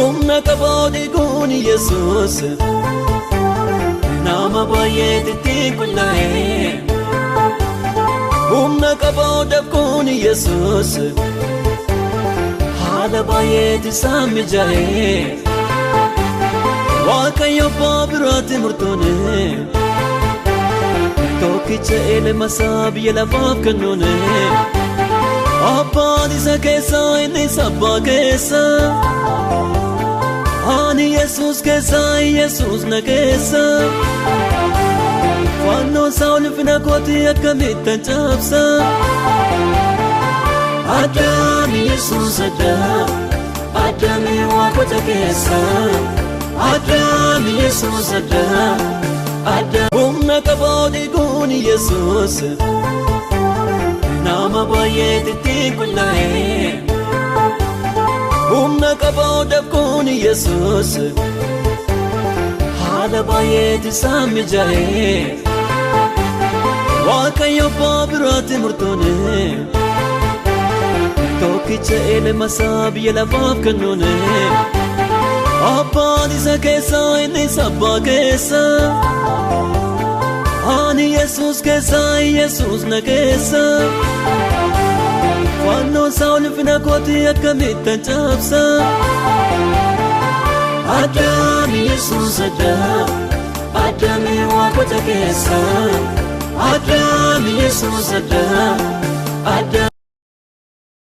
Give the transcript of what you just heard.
Humna qaboo dhiiguun Yesuus nama baay'eetitti qullaa'e. Humna qaboo dafquun Yesuus haala baay'eeti isaan mijaa'e. Waaqayyo abbaa biraatti murtoone tokkicha ilma isaa biyya lafaaf kennuune. Abbaan isa keessa, innis abbaa keessa. Ani Yesuus keessa, Yesuus na keessa. Fannoo isaa ulfina kooti akkamittan cabsa? Addaami Yesuus addaa, addaami waaqota keessa. Addaami Yesuus addaa, addaa. Humna qaboo dhiiguun Yesuus nama baay'eetitti qullaa'e. Humna qaboo dafquun Yesuus haala baay'eeti isaan mijaa'e. Waaqayyo abbaa biraatti murtoone tokkicha ilma isaa biyya lafaaf kennuune. Abbaan isa keessa, innis abbaa keessa. Ani Yesuus keessa, Yesuus na keessa. Fannoo isaa ulfina kooti akkamittan cabsa? Addaami Yesuus addaa, addaami waaqota keessa. Addaami Yesuus addaa, addaa.